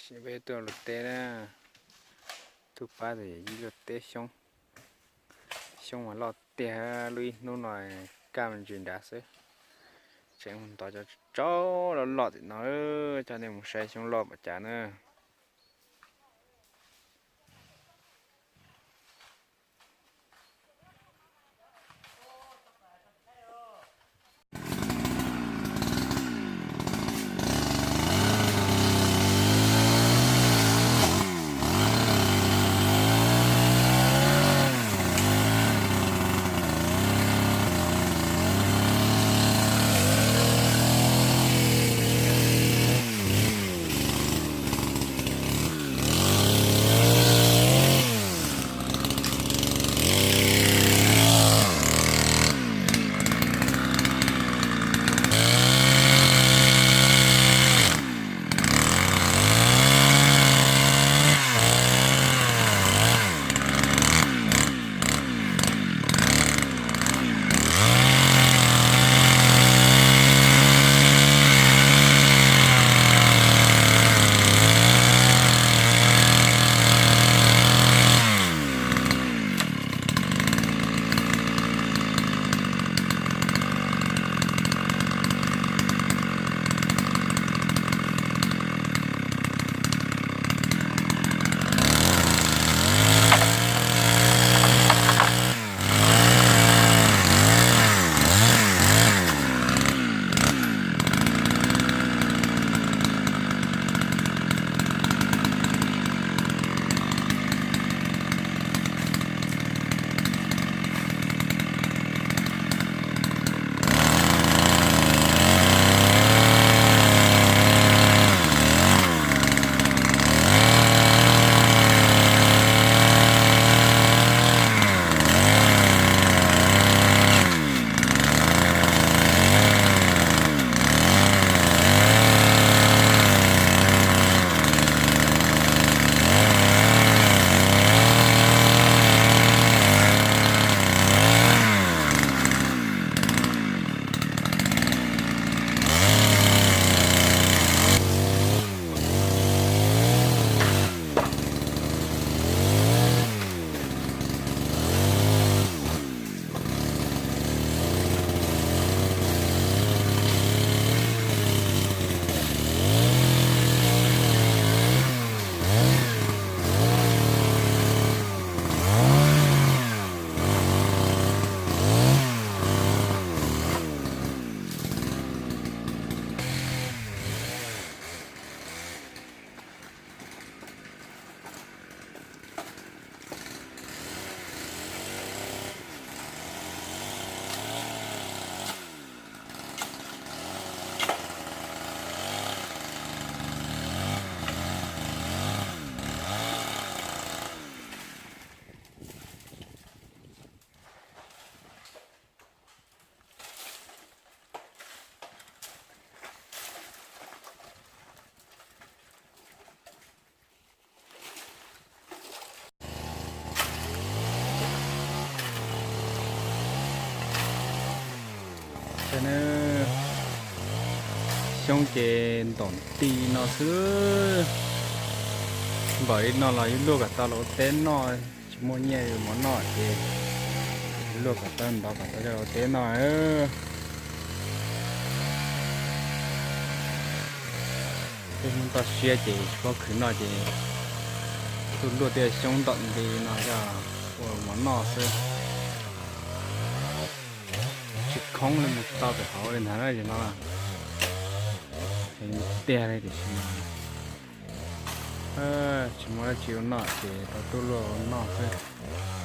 Peb tuaj luaj teb na, tuaj pab tus yawm yij luaj teb xyoob. Xyoob mas loj tiag, luaj ib hnub no kaj me ntsis nrad xwb. Tseem mus ntov cov tsaub loj loj tim no, coj nej mus saib xyoob loj npaum cas na. Xyoob ces ntom nti no xwb. Npaum li no los yuav luaj kom tau los ua teb noj, tsis muaj nyiaj yuav mov noj ces luaj kom tau ntov kom tau coj los ua teb noj. Tej hnub toj siab ces tsis paub khwv noj ces tuaj luaj tej xyoob ntom nti no coj ua mov noj xwb. Tsis khoob li mus tau pem hauv li ntag na, no heev tiag li tiam sis mas tsis muaj dab tsi ua noj ces tau tuaj luaj noj xwb.